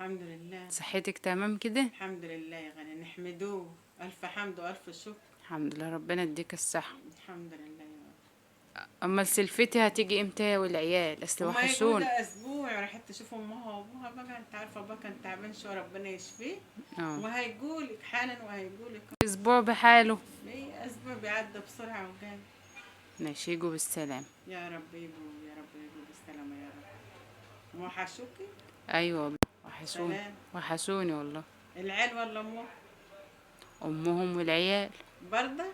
الحمد لله. صحتك تمام كده؟ الحمد لله يا غالي، نحمدوه الف حمد والف شكر. الحمد لله، ربنا يديك الصحة. الحمد لله يا رب. اما سلفتي هتيجي امتى والعيال؟ اصل هما يجوا وحشون. ده اسبوع، راحت تشوف امها وابوها بقى، انت عارفه ابوها كان تعبان شوية، ربنا يشفيه. وهيجولك حالا وهيجولك. اسبوع بحاله. ايه اسبوع بيعدي بسرعة وجاي. ماشي، يجوا بالسلامة يا رب، يجوا يا رب، يجوا بالسلامة يا رب. وحشوكي؟ ايوه والله وحشوني. سلام. وحشوني والله. العيال ولا امهم؟ امهم والعيال برضه.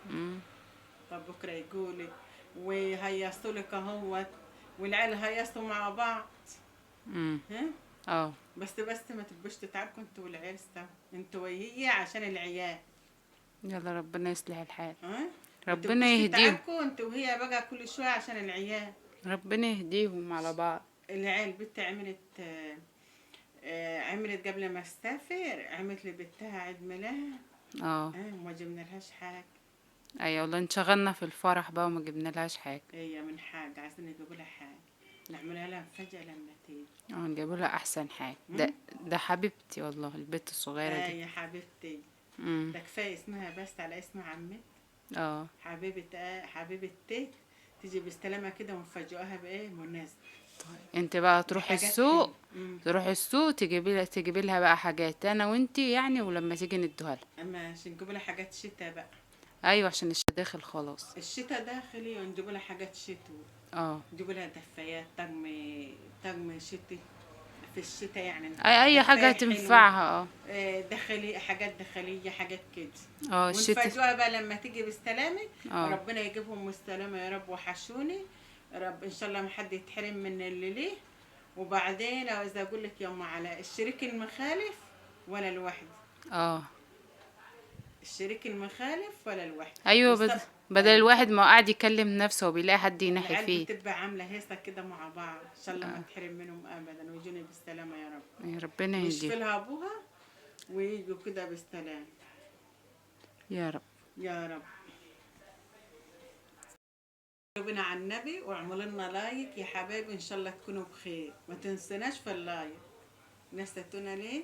طب بكره يجولك وهيصوا لك اهوت، والعيال هيصوا مع بعض. ها؟ بس ما تبقوش تتعاركوا انتوا والعيال سوا، انتوا وهي عشان العيال. يلا ربنا يصلح الحال. ها؟ ربنا ما تبقوش يهديهم. تتعاركوا انتوا وهي بقى كل شوية عشان العيال. ربنا يهديهم على بعض. العيال بنت عملت عملت قبل ما تسافر، عملت لبنتها عيد ميلاد. ما جبنا لهاش حاجة. ايوه والله انشغلنا في الفرح بقى وما جبنا لهاش حاجة. هي من حاجة عايزين نجيبوا لها حاجة، نعملها لها مفاجاة لما تيجي. نجيبوا لها احسن حاجة. ده حبيبتي والله، البت الصغيرة دي. يا حبيبتي. ده كفاية اسمها بس على اسم عمتي. حبيبه، حبيبتي تيجي بالسلامة كده ونفاجئها بايه مناسبة. طيب انت بقى تروحي السوق، تروحي السوق تجيبي لها بقى حاجات انا وانتي يعني، ولما تيجي ندوها لها. ماشي، نجيب لها حاجات شتاء بقى. ايوه عشان الشتاء داخل خلاص. الشتاء داخلي ونجيب لها حاجات شتوي. نجيب لها دفايات، طقم شتي في الشتاء يعني. اي حاجة تنفعها. داخلي، حاجات داخلية، حاجات كده. الشتاء. ونفاجئها بقى لما تيجي بالسلامة. ربنا يجيبهم بالسلامة يا رب، وحشوني رب ان شاء الله ما حد يتحرم من اللي ليه. وبعدين عايزه اقول لك يا ام علاء، الشريك المخالف ولا الوحدة. الشريك المخالف ولا الوحدة. ايوه، بدل الواحد ما قاعد يكلم نفسه وبيلاقي حد ينحي فيه. بتبقى عامله هيصه كده مع بعض، ان شاء الله ما تحرم منهم ابدا، ويجوني بالسلامة يا رب. يا ربنا يهديهم. ويشفي لها ابوها ويجوا كده بالسلامة يا رب. يا رب. بنا على النبي واعملوا لنا like يا حبايبي، ان شاء الله تكونوا بخير، ما تنسوناش في ال like. نسيتونا ليه؟